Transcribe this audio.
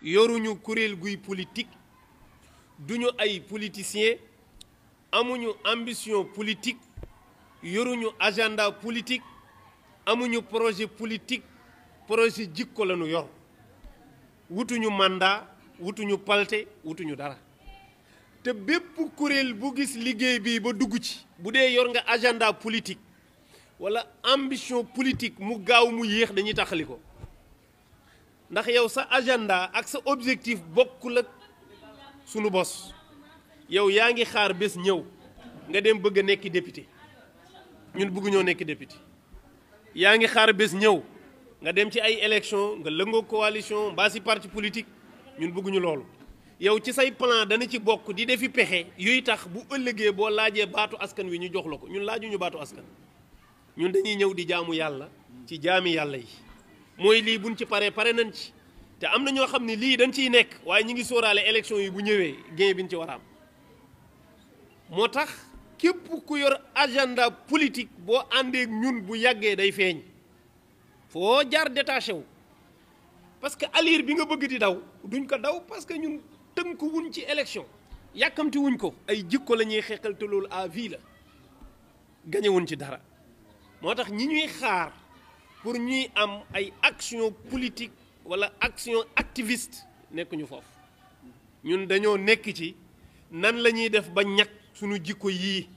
yoruñu kuréel guy politique duñu ay politiciens amuñu ambition politique yoruñu agenda politique amuñu projet politique projet jikko lañu yor wutuñu mandat wutuñu palte wutuñu dara te bépp kuréel bu gis liggéey bi ba dugg ci bu dee yor nga agenda politique wala ambition politique mu gaaw mu yéex dañuy taxali ko ndax yow sa agenda ak sa objectif bokkul ak sunu bos yow yaa ngi xaar bés ñëw nga dem bëgg a nekk député ñun bëgguñoo nekk député yaa ngi xaar bés ñëw nga dem ci ay élection nga lëngoo coalition mbaa si parti politique ñun bëgguñu loolu yow ci say plan dana ci bokk di defi pexe yuy tax bu ëllëgee boo laajee baatu askan wi ñu jox la ko ñun laajuñu baatu askan ñun dañuy ñëw di jaamu yàlla ci jaami yàlla yi mooy lii buñ ci pare nañ ci te am na ñoo xam ne lii dañ ciy nekk waaye ñu ngi sóoraale élection yi bu ñëwee gain bi ñu ci war a am moo tax képp ku yor agenda politique boo àndeek ñun bu yàggee day feeñ foo jaar détaché wu parce que alir bi nga bëgg di daw duñ ko daw parce que ñun tënku wuñ ci élection yàkkamti wuñ ko ay jikko la ñuy xeexal te loolu à vie la gañe wuñ ci dara moo tax ñi ñuy xaar pour ñuy am ay action politique wala action activiste nekkuñu foofu ñun dañoo nekk ci nan la ñuy def ba ñàkk suñu jikko yii